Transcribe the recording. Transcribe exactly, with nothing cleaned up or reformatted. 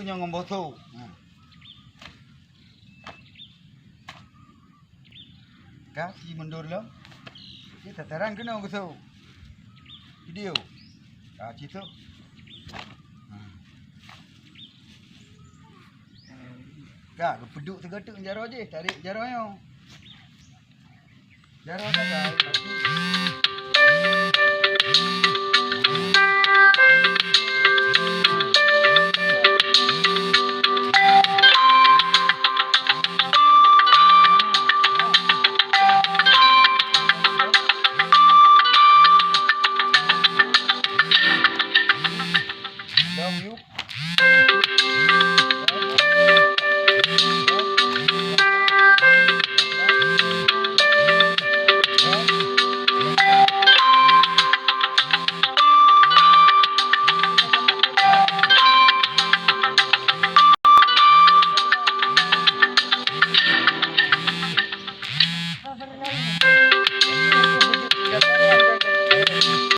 Nyoe ngon boso. Ha. Ka, ci mundur lom. Ci tataran keunoe geuso. Video. Ka, ci tu. Ha. Ka, geupeuduk sigoe teuk jaroe jih, tarék jaroe nyoe. Jaroe sagai, tapi